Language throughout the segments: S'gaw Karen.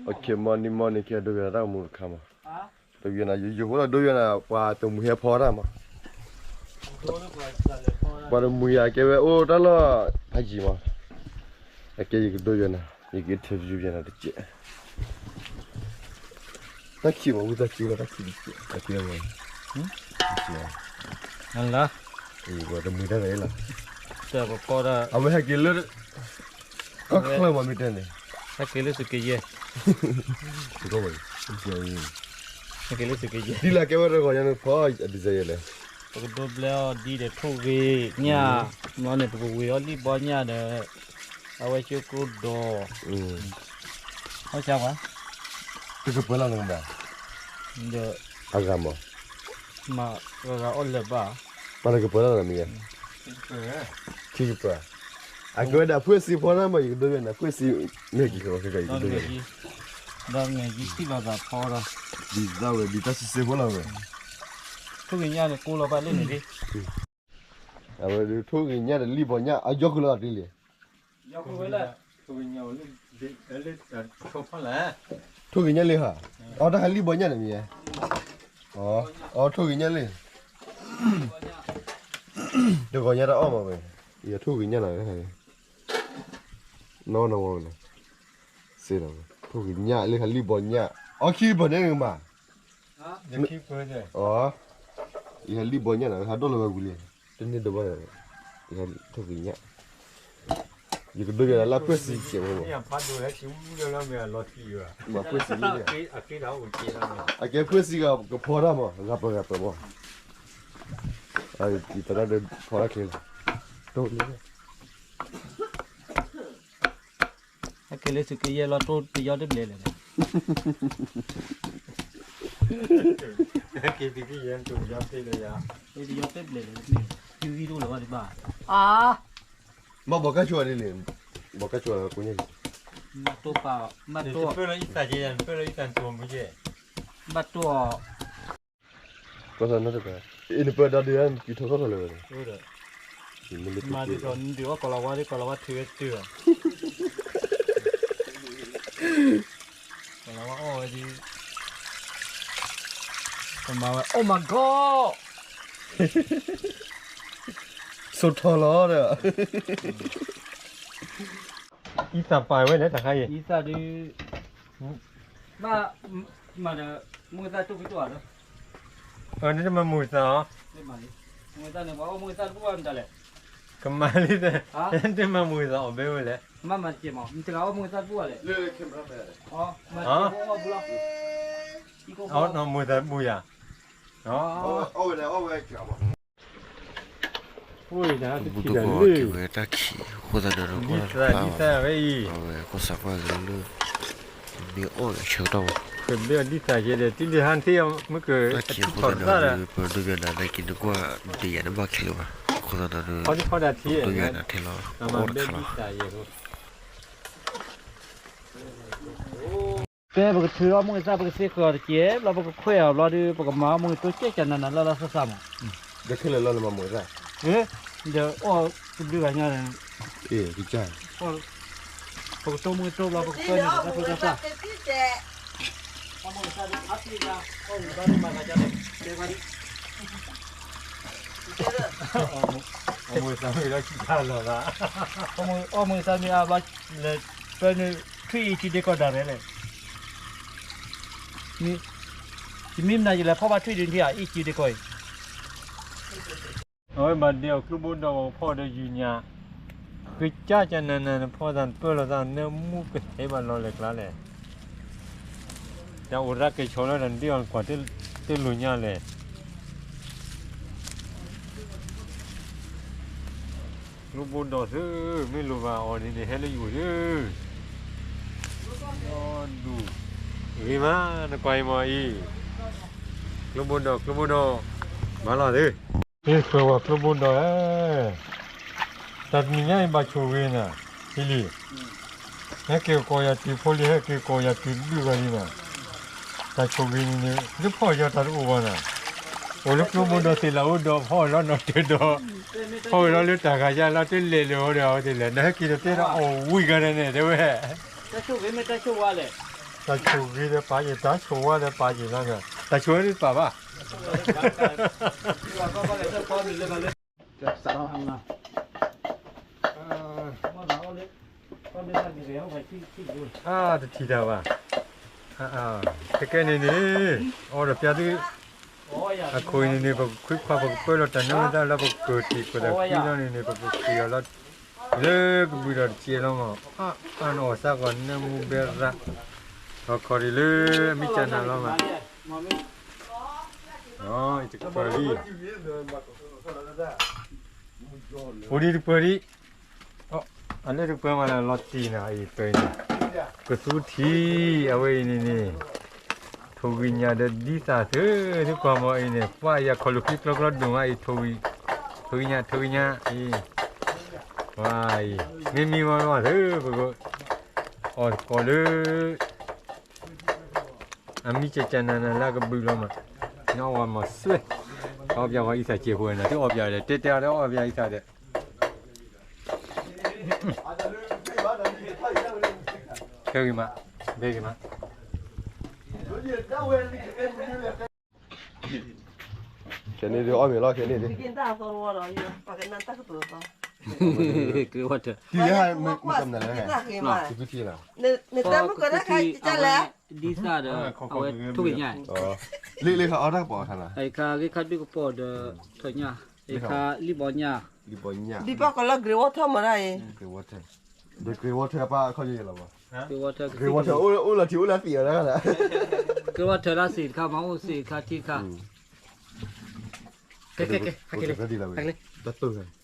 မီၢ်နံၤမီၢ်နံၤ ကဲဒိယွၤတၢ်ကမူတခါမး, ဒိယွၤနၤ ယိယိဖိလီၤ ဒိယွၤနၤ ပှၤတမှံၤဟဲဖီတၢ်မး, ပှၤတမှံၤယၤကဲဝဲအိၣ်တၢ်လီၢ်ဖးယံၤမး, အကဲယကဒိယွၤနၤ ယက interview ယွၤနၤတကဲး တၢ်ခံးမး ဝံသးစူၤလီၤ တၢ်ခံးတကဲး တၢ်ခံးမး, လၢ ပှၤတမှံၤတၢ်လၢလီၤ, အဝဲဟဲက့ၤလၢ ကီၢ်ချၢမးမ့ၢ်တဲန့ၣ်, ဟဲက့ၤလၢစူးက့ၤယဲၢ်, ဟဲက့ၤလၢစူးက့ၤယဲၢ်, ဒ်လဲၣ်ကဲဝဲတဂီၤညါန့ၣ်ဖီ အဒံးစဲယဲၢ်လဲၣ်, ပကဒိဘျဲအီၤဒ်ဒီးထိၣ်ဂ့ၤညၣ်, မ့ၢ်န့ၣ် ပကဝ့ၤအီၤလံၣ်ဘီညၣ်ဒီး အဝဲကၠိကိၣ်ဒီး ဟီၣ်ဆါပှၤ, တကပၢၤလီၤနကဘၣ်, ဒီး အဂၤမး, မၤဂၤဂၤအီၣ်လၢၤဘၣ်, မၤတကပၢၤလီၤနမ့ၢ်ယဲၢ်, ခံကပၢၤ, အကဝဲဒၣ်ဖှ့ၣ်စံဖီတၢ်မး ယကဒိယွၤနၤ ဖှ့ၣ်စံမ့ၢ်က့ၤဃီ ကကယကဒိယွၤနၤ, ဒီးမ့ၢ်ယထံၣ်လီၤသးဖီဒီး ဒ်သးဝဲ ဒ်တၢ်စံးစ့ဖိလီၤဝဲ, ထိၣ်ဂ့ၤညၣ်န့ၣ် ကိၢ်လီၤဘၣ်လၢန့ၣ်ဒ် အဝဲဒၣ်ထိၣ်ဂ့ၤညၣ်ဒီးလံၣ်ဘီညၣ် အယီၤဃုာ်ဝဲလၢ ထိၣ်ဂ့ၤညၣ်လံဟါ, အတၢ်ဟဲလံၣ်ဘီညၣ်န့ၣ်မ့ၢ်ယဲၢ်, အထိၣ်ဂ့ၤညၣ်လံ, တဂီၤညါတၢ်အီၣ်မးဝဲ, ယထိၣ်ဂ့ၤညၣ်နၤ, နီၢ်နီၢ်ဝဲန့ၣ်, စ့လီၤ, ထိၣ်ဂ့ၤညၣ်လၢဟဲလံၣ်ဘီညၣ်, အီၣ်ခံပၢၤန့ၣ်မး အီ, ယဟဲလံၣ်ဘီညၣ်နၤ ဟဲဒိၣ်လီၤဝဲဝံၤလံ, တန့ၢ်ဒိးဘၣ်, ယထိၣ်ဂ့ၤညၣ်, ယကဒိယွၤနၤလၢဖှ့ၣ်စံကဲးဖိမး, မၤဖှ့ၣ်စံလံ, အကဲဖှ့ၣ်စံဂၤကဖီတၢ်မး ဂၤပၢၤဂၤပၢၤမး, ယသရၣ်ဒီးဖီတၢ်ချ့လီၤ, တိၢ်လံ ဟဲက့ၤလၢစူးက့ၤယဲၢ်လီၤတိၢ်တယီတဘျဲးလဲၣ်, က့ၤသုက့ၤယဲၢ်တိၢ်တယီတဘျဲးလဲၣ်, တယီတဘျဲးလဲၣ်, သုဂံၢ်တအိၣ်လၢၤဘၣ်ဒံးဘၣ်, အါ, ဘၣ်ဘီကၢ်ဆိဝဲဒ်န့ၣ်, ဘီကၢ်ဆိဝဲကိးညါ, ဘၣ်တိၢ်ပာ်, ဘၣ်တိၢ်, ဘၣ်တိၢ်, နပၢၢ်ဒီဒုး ကံထီၣ်ခီၣ်ထီၣ်လၢၤဝဲ, မၤဒ်သိးနဒုးအီၣ်ကီၤလၤဝါဒ် ကီၤလၤဝါထုးဝဲတတုၤဘၣ်, ကီၤလၤဝါအီၣ်ဝဲဒ်, ကမၤဝဲ Oh my God, ဆိထီလီၤဒီး, အံသၣ်ပာ်ဝဲလဲၣ်တခါအံၤ, အံသၣ်ဒုး, ဘၣ်, မၤဒီး, မုၢ်သၣ်တိၢ်ဖံတိၢ်ဧါဒီး, နတမၤမုၢ်သၣ်အီၤ, မုၢ်သၣ်န့ၣ် ပှၤအီၣ်မုၢ်သၣ်တဘူၣ်ဘၣ်မတၤလဲၣ်, ကမၤလံ, နတမၤမုၢ်သၣ်အီၤဘဲဝဲလဲၣ်, မၤမၤတကဲးမး နတဂၤအီၣ်မုၢ်သၣ်တဘူၣ်ဘၣ်လဲၣ်, မၤတကဲးအီၣ်မုၢ်သၣ်တဘူၣ်ယၤ, အီၣ်မုၢ်သၣ်တဘူၣ်ယၤ, အီၣ်ဝဲဒၣ်အီၣ်ဝဲ တၢ်ခံးအဃိသတးဒီး ဒ်သးဒ်သးဝဲအံၤ, အဝဲကီၢ်စးကွၢ်က့ၤလၢ, မ့ၢ်အီၣ်ဆၢကတီၢ်မး, ကဘၣ်ဒ်သးက့ၤဒီး တုၤဒုးဟးထံၣ်အီၤ မ့ၢ်ကထံၣ်ထီၣ်သၣ်ဒီး, ပဒိၣ်ယွၤနၤနာ်က့ၤနကွၢ်ဒံးယၤတဘၣ်ခဲလၢာ်ဘၣ်, အဃိသတးဒီး ပဒိၣ်ယွၤနၤထဲလီၤ, အီၣ်တခါလီၤ. ကဲ ပကထုးအီၣ်မုၢ်သၣ် ပကသ့ဃုာ်အီၤတက့ၢ်, ဘျီပကခွဲးအီၤဘျီဒီး ပကမၤအီၣ်မုၢ်တိၢ်ကဲကနၤနၤလၢလီၤသးသးမး, ဒီးခဲလၢာ်လီၤနမၤမုၢ်သၣ်, ဒီးအီၣ်တဘျုးဂၤညါဒီး, ပကတိၢ်မုၢ်တိၢ်ဘျီ ပကကွဲးန့ၣ်တၢ်ဖိတၢ်သၣ်, အီၣ်မုၢ်သၣ်မ့ၢ်အါဘျီ လဲၤပၢနုာ်ထွံၣ်အံၤထံဒ့ကီၢ်ဒၣ်ရဲၣ်လဲၣ်, ယမ့ၢ်မနုၤယလဲၤဖီၣ်ဘၣ်ထွံၣ်ဒုးထံၣ်ဧါ အံၣ်ကံဒ့ကီၢ်အံၤ, အဝဲဘၣ်ဒဲးအီၤကျိဘိဒီး ပကဖီၣ်ဒီးယုၢ်ညၣ်, ဃ့ကၢ်ကနၤနၤ နဖီၣ်သး နပၢၢ်လိာ်သး နမူကဟဲဘၣ်လီၤလဲၤကျါလဲၣ်, တၢ်အိၣ်ရၣ်ကဲၤဆီလၢတၢ်ဒ့ၣ်အီၤကွၢ်တလိၤညါလဲၣ်, ကျိဘိဒီးသု, မ့ၢ်လိၣ်ဘၣ်အီၤဒ်န့ၣ် ဟဲလၢယအိၣ်သု, ဒူၣ်, ဂ့ၤမး နကွၢ်အံၤမ့ၢ်အံၤ, ကျိဘိဒီး ကျိဘိဒီး, မၤလီၤသု, ဟ့ၣ်ပှဲၤဝဲကျိဘိဒီးဧၢ, တၢ်တနံၤညါအံၤဘၣ်ဆိၣ်ဂ့ၤနၤ, ဟ့ၣ်လံ, ဟဲက့ၤကိးယၤတုၤဖိလံ ဟဲက့ၤကိးယၤတုၤဘျုးဂၤလံနၤ, တၢ်ဆိၣ်ဂ့ၤန့ၣ်န့ၣ် လၢဖီၣ်ယီၤတၢ်တအိၣ်ဘၣ်နၤ, အိၣ်လၢကျိဘိဒီးသ့ၣ်လၢအိၣ်ဒီးဖီၣ်ဝဲလီၤနီၤတၢၤဒီး, ဖီၣ်ဝဲလီၤလၢတၢ်ဂၤယါလီၤတလဲၤလၢၤအီၤဒီးအဝဲသ့ၣ်လဲၣ် နဟဲက့ၤတတဲဒီးအီၣ်ဝံၤဂၤန့ၣ် တဲဝဲ, တၢ်ဆိၣ်ဂ့ၤမ့ၢ်တၢ်ဆိၣ်ဝါလဲၣ်, တၢ်ဆိၣ်ဂ့ၤဒီးပာ်ယံၤ တၢ်ဆိၣ်ဝါဒီးပာ်ယံၤလီၤန့ၣ် တၢ်ဆိၣ်ဝါဒီးပာ်ဘၣ် အတထံၣ်တၢ်ဘၣ် ခဲကဲန့ၣ်န့ၣ် အီဒီးပျၢ်သု အခိၣ်အံၤန့ၣ်န့ၣ် ပကခွံခွါပကပၢလီၤတၢ်နၢမူဒါလၢပကတံာ်ပတၢ်ခံလီၤန့ၣ်န့ၣ် ပကဃ့အီၤလီၤ လၢကဘုၣ်ဒီးတစဲးလီၤမး အနီၢ်အီၣ်စၢ်ကီးနၢမူဘဲရး ခီခီဒ်လၢအမ့ၢ်ကနၤလီၤမး တပၢၤလံ အိၣ်ဒံးတပၢၤလံ အလၢတပၢၤမးလၢလီၤတံၢ်နၤအံၤပၢၤအံၤန့ၣ် ကသူထံ အဝဲအံၤန့ၣ်န့ၣ် ထိၣ်ဂံၢ်ညၣ်ဒီးဒ်သၣ်သု သုကွၢ်မီၤအံၤန့ၣ် ပှၤအံၤအခီၣ်လိာ်ခံကျီကျီဒိၣ်မးအံၤ ထိၣ်ဂံၢ်ညၣ် ထိၣ်ဂံၢ်ညၣ်အံၤ ဝါအံၤ မ့မ့ၢ်ဝဲမးသု ပက အီၣ်သကိးလၢ အမံကကနၤနၤလၢကဘုၣ်လီၤမး နအီၣ်ဝဲမၤစွဲ အီၣ်ပျးဝဲအံသၣ်စဲးဖိနၤ တအီၣ်ပျးဒီး တဲတဲအီၤဒီးအီၣ်ပျးအံသၣ်ဒီး ခဲဂ့ၤမး ဘဲဂ့ၤမး ခဲန့ၣ်ဒုးအီၣ်မ့ၤလီၤ ခဲန့ၣ်ဒုး က့ၤဝဲတၢ် က့ၤဝဲတၢ် အဝဲဒ်သၣ်ဒီး အဝဲထိၣ်ဂံၢ်ညၣ် လ့လ့ခါအီၣ်တၢ်ကပီၤခါလီၤ အခါဂ့ၢ်ခါဒုးကပီၤဒီး ထိၣ်ညၣ် အခါလံၣ်ဘီညၣ် လံၣ်ဘီညၣ် ဒ်ဘၣ်ကီးလၢ grey water မ့ၢ်ဒၣ်အံၤ grey water ဒီး grey water အပၢ်အခီၣ်ယဲၢ်လီၤဘၣ် grey water grey water အိၣ်လၢထံအိၣ်လၢသံးအီၤဒၣ်ခါလၢ grey water လၢသံးတခါ မၤအိၣ်သံးတခါထံတခါ ကဲကဲကဲ တၢ်တိၢ် အၤမ့ၣ်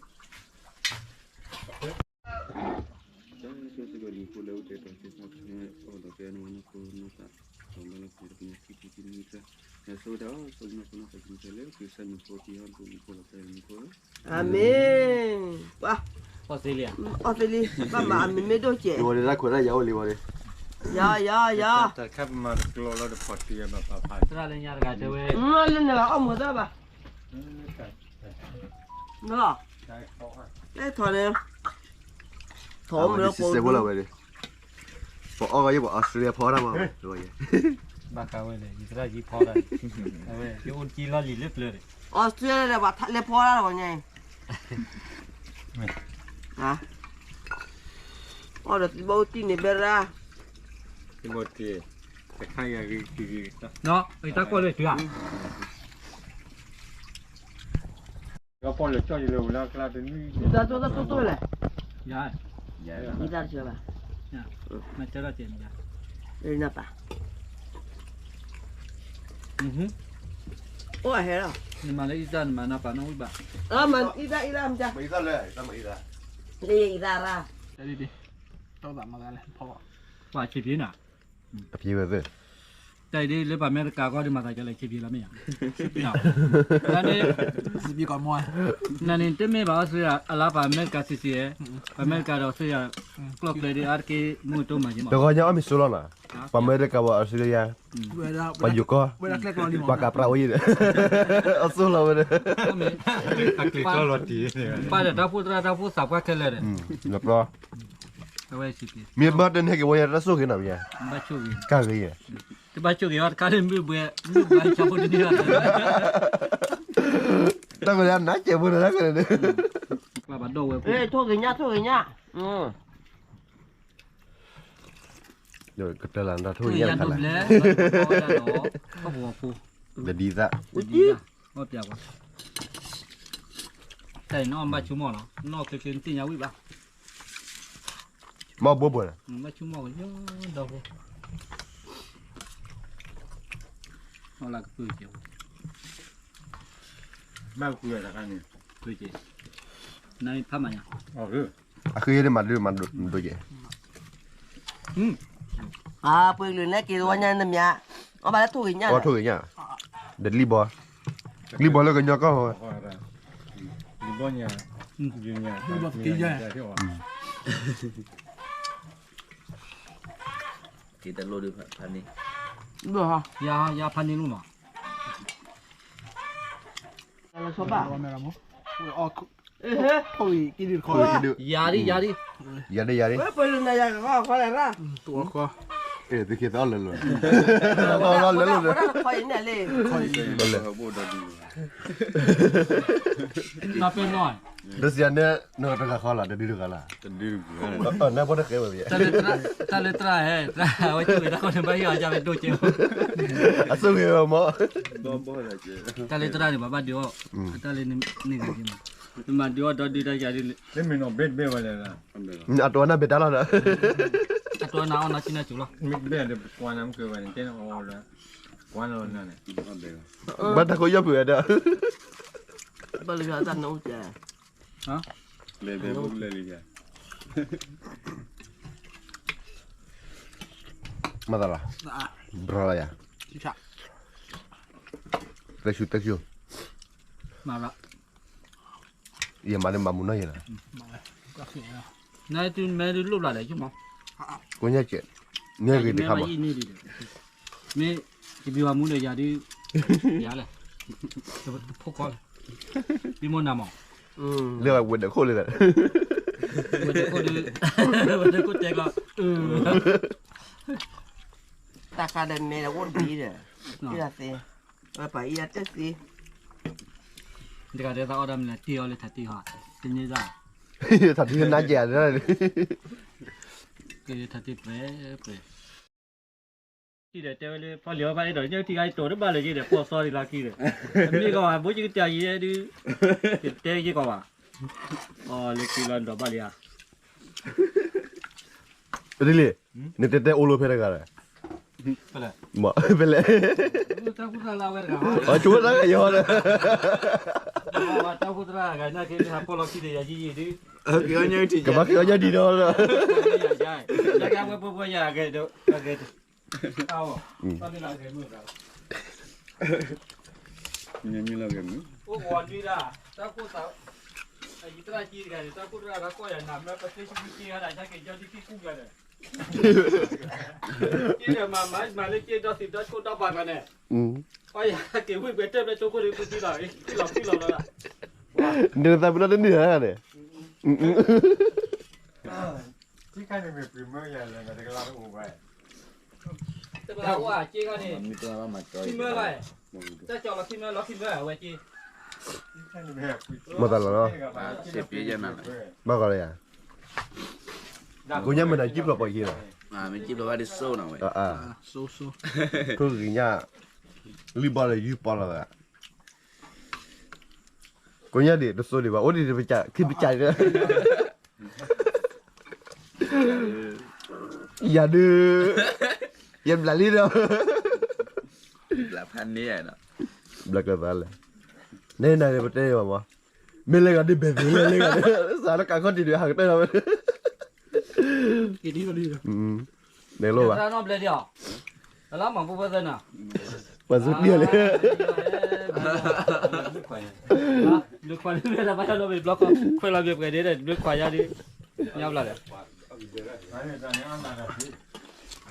အီစထြ့လယါ အီစထြ့လယါ ဘၣ်မၤအမံၤမ့ၢ်ဒိၣ်ကဲး ဝဲဒၣ်ခွဲးဒၣ်ယၤအိၣ်လံဝဲဒၣ် ယၤ ယၤ ယၤ တၢ်ခါပမၤတကျိၤလီၤတဖီၣ်တံၢ်ဘၣ်ပၢ်ဖး သရၣ်လၢညါတဂၤတဲဝဲ လၢနဂၤအီၣ်မူၤသၣ်ဘၣ် လၢထီၣ်န့ၣ် ထီၣ်မူၤလၢပိာ် စဲးဖိလီၤဝဲဒၣ် ပအီၣ်ဂီၤယဲၢ်ပှၤ Australia ဖီတၢ်မးဝဲ ဘၣ်ဃးဝဲန့ၣ် ယသရၣ်ယံဖီတၢ် အဝဲ ယအိၣ်တကံလီၢ်လံၤလၢပျၢၤန့ၣ် Australia ဒီးပှၤလဲၤဖီတၢ်လီၤညါအံၤ အီၣ်ဒီးသံဘိတံၢ်န့ၣ်ဘဲရၣ် သံဘိတံၢ် တခါယၤဂ့ၤဂ့ၤဂ့ၤ နီၢ် တၢ်ကွၢ်လၢတုၤဧါ ဒီးပီၣ်လဲၣ်ကၠီၣ်ယလၢဝဲလၢအကျါတနွံ တၢ်တိၢ်တၢ်တိၢ်တိၢ်လဲၣ် ယၤ ယတၢ်တဆၢဘၣ် မ့ၢ်တဲဒၣ်ကဲမ့ၢ်ယၤ နပၢ် အိၣ်အဟဲလီၤ နမၤလၢအံသၣ် နမၤနပၢ်နီၣ်ဝံၣ်ဘၣ် အမၤအံသၣ်အံသၣ်မတၤ မၤအံသၣ်လၢ အံသၣ်မၤအံသၣ် လၢယအံသၣ်ရၣ် တဲဒ်ဒ် တီၢ်သးမၤသးလဲၣ် ဖီ ပှၤဆံးပျ့ၤနၤ အပျ့ၤဝဲသ့ၣ် တၢ်အံၤဒ်လၢပှၤအမဲရကၤကီၢ်ဒ်မၤသးကလဲၣ် ဆံးပျ့ၤလီၤမ့ၢ်ဧါ နန့ၣ် စံးဘံကီးမီၢ် နန့ၣ်တမ့ၢ်ဘၣ်အီစထြ့လယါ အလါပှၤအမဲရကၤ စီၣ်စံၣ် ပှၤအမဲရကၤဒီးအီစထြ့လယါ ကျီၢ်ကျဲဒ်အါတက့ၢ် မုၢ်တိၢ်မၤက့ၤမး တဂီၤညါအီၣ်မ့ၤစိလီၤနၤ ပှၤအမဲရကၤ ပှၤအီစထြ့လယါ ပှၤယိၤကီၢ် ပှၤကးပြးဝဲယဲၢ်ဒီး အစိလီၤဝဲဒီး ပှၤဒီးတၢ်ဖိသရၣ်တၢ်ဖိသးပှၢ်ခဲလၢာ်ဒီး မ့ၢ်ဘၣ်တန့ၢ်က့ၤဝဲယဲၢ်တၢ်ဆိၣ်ဂ့ၤနီၤ မ့ၢ် ကၢ်ဂ့ၤယဲၢ် တဘၣ်ဆိၣ်ဂ့ၤအီၤတခါန့ၣ် မ့ၢ်ဘှဲ မ့ၢ်ဘှဲဆၣ်ဖိတန့ၢ်ဘၣ် တၢ်ကလဲၤနးကဲးဖိန့ၣ် တၢ်ကလဲၤန့ၣ် ထိၣ်ဂ့ၤညၣ် ထိၣ်ဂ့ၤညၣ် ကတၢၢ်လၢနတၢ်ထိၣ်ဂ့ၤညၣ်တခါလၢ ဒီးဒ်သၣ် တၢ်အံၤနီၢ်ဘၣ်ဆိကမိၣ်လီၤ နီၢ်ချ့ချ့နသ့ၣ်ညါဝံၣ်ဘၣ် မ့ၢ်ဘိဘိလီၤ ဘၣ်ဆိကမိၣ်ကယီဒီဖိ အီၣ်လၢကပုၢ်ကဲး ဘၣ်ကပုၢ်တခါန့ၣ် နဖးမၤညါ အဃိယဲဒ်မၤဒ်မၤဒိကဲး အပှ့ၤကလုာ်နဲက့ၤတဝီညါနမၠါ အီၣ်ဘၣ်လၢထိၣ်ဂ့ၤညၣ် ထိၣ်ဂ့ၤညၣ် ဒီးလံၣ်ဘီ လံၣ်ဘီလၢကညီကီၢ် လံၣ်ဘီညါ လံၣ်ဘီတက့ၢ်ယါ က့ၤတလိၣ်ဒ်ဖးန့ၣ် ယၤ ယၤဖးန့ၣ်လိၣ်နီၤ လီၤဆီဘၣ် ယၤဒ် ယၤဒ် ယၤဒ် ယၤဒ် ပှၤလၢနၤယၤကီၢ်ခီလဲၣ်ရၣ် တဝီခီ သုကသီလၢလိၤ, လၢလိၤန့ၣ်, လၢ, ဒ်စံးန့ၣ် နတဂၤဃီလီၤ တဒုတဂၤလီၤ, နဘီတဃဲဝဲ, တၢ်လၢသရၣ်ဟဲ, သရၣ်အဝဲက့ၤဝဲတၢ်ဃီန့ၣ် ဘၣ်ဟ့ၣ်အီၤယၤဝဲဒိၣ်ကဲ, အဆိၣ်ဂ့ၤဝဲမး, တၢ်လၢသရၣ်န့ၣ် ပှၤဘၣ်ဒုးအီၣ်, တၢ်လၢန့ၣ်ဂ့ၤက့ၤမး, မၤဒုးအီၣ်ဒီဒုတၢ်ယၤဒ်န့ၣ်, အတီနၢ်ဘဲတၢ်လီၤဒီး, အတီနၢ်အီၣ်နီၢ်ကံၢ်နၢ်စူၤလီၤ, ဘၣ်တၢ်ကိးယီၢ်ဖုးဝဲဒီး, ဘၣ်လၢတၢ်နအိၣ်ကဲ မၤသးလီၤ, ဘြီလီၤယၤ, သၢဆူသၢဆူ, ယမၤန့ၣ်မၤမူနီၢ်ယဲလီၤ, နမဲဒုးလိၣ်ဘျီလဲၣ်, ကိညါကဲ, နဂ့ၤတခါမး မ့ၢ်တဘံၤဝဲမူဒီးယၤဒုး, ယၤလဲၣ်, တဖိကီလၢ, ဘံမနၤမး, လၢဝဲဒၢးခိၣ်လၢ, ဝဲဒၢးခိၣ်ဒုး, ဝဲဒၢးခိၣ်တဲကီ, တၢ်ခါဒီးမဲဒီးအိၣ်တဘံဒီး, သ့, ပှၤအံၤတၢ်တသ့, တဂၤဒဲးသးအီၣ်ဒၣ်မနုၤလဲၣ် တ့အီၤလၢထးတ့ဟီ, တန့ၢ်သး, ထးတ့နါကဲ, ကထးတ့ပြဲ, ပြဲ ထံၣ်ဒီးတဲဝဲလၢ ဖီလံၤအီၣ်ဖးအဲၣ်ဒိး ညၣ်ထံဂၤအံၤတိၤတဘၣ်လၢၤက့ဒီး ပီၢ်သီဒံးလၢခံဒီး, မ့ၢ်ကီးဘၣ် ဘိကကတၢၢ်ယံၤဒုး, တဲက့ၤကီးဘၣ်, အီၤလၢခံလီၤဒီးဘၣ်လံဧါ, ဒ်လံ, နတဲတဲအိၣ်လၢဖဲတဂၤဒီး, ဖဲလဲၣ်, ဆိသရၣ်ယဟီဒီး, တၢ်အိၣ်သရၣ်ဂၤနာ်က့ ဟးပီၢ်လီၤခံဒီးယၤယံၤယံၤဒုး, ကဘၣ်က့ၤအီၣ်ညၣ်ဒံးဒီး, ယကဝဲပှဲၤပှဲၤယၤအဂဲၤ, အဂဲၤ မ့ၢ်လီၤဂဲၤမုၢ်, အိၣ်ဝီၤနွံဒၣ်, တၢ်ခိၣ်သး, ယသရၣ်ကံတဂၤန့ၣ် တၢ်ခိၣ်သရၣ်ဒီးကီၢ်ယၤနၤ မ့ၢ်ပသ့ၣ်ဆူၣ်က့ၤဟဲဒၣ် ယက့ၤကၠီဒ်က့ၤကူၣ်ကၤဒီး, က့ၤဒီးမၤမၤမၤလၢက့ၤဒီးသံးဒီးဆိဒီးပာ်ဖးန့ၣ်, အီယၤက့ၤဝံၤပှဲၤတၢၢ်ဖဲကၠိခိၣ်ဒီး ပသံလီၤ, ပသံလီၤဖံလီၤလီၤ, နသးပ့ၤနီၣ်တန့ၢ်ဟဲန့ၣ်, ထံခါန့ၣ်မ့ၢ်ပှ့ၤမၢယၤလဲၣ် နတကလါတအိၣ်ဘၣ်, တဘၣ်အိၣ်ဧါ က့ခါန့ၣ်, ခံမၢလီၤ, တၢ်ကၠီလီၤခံမၢလီၤခံမၢအဝဲက့, မၤသးလီၤလီၤ, ဘၣ်ဃးလၢယၤ, ကိညါမ့ၢ်နၤကံၣ်ဖျိးပှၤက့လီၤ, မ့ၢ်ကံၣ်ဖျိးဘၣ်ဒ်စိနီၤဝဲ, ထိၣ်ဂံၢ်ညၣ်, လံၣ်ဘီလၢယုၢ်ပီလီၤသး, ကိညါဒံး တစိဒံးဘၣ် အိၣ်ဒံးတပစၢ် ခံပစၢ်, ယၤဒုး, ယဘျးလံဒီး, ဘျးဖးန့ၢ်, ဘျးကသးလဲၣ်, နဲနၤန့ၣ် ပတဲဘၣ်မး, မ့ၢ်လၢဂၤဒုး ဘဲၣ်သ့ၣ်လၢလၢဂၤဒုး, စးလၢကးခီၣ်ထံးဒုး ဟးကတၢၢ်လီၤဝဲ, နဲလိၣ်ဘၣ် ပှၤစူးတံၢ်လံ, ဘျုးခွါလၢဘျၢတၢ်ဘၣ်တၢ်လီၤဘၣ်ဘျီခီ ခွဲးလီၤဘၣ်ပှဲၤဒ့ဒီး ဘျုးခွါယါဒုး, ညါဘျီလဲၣ်, အ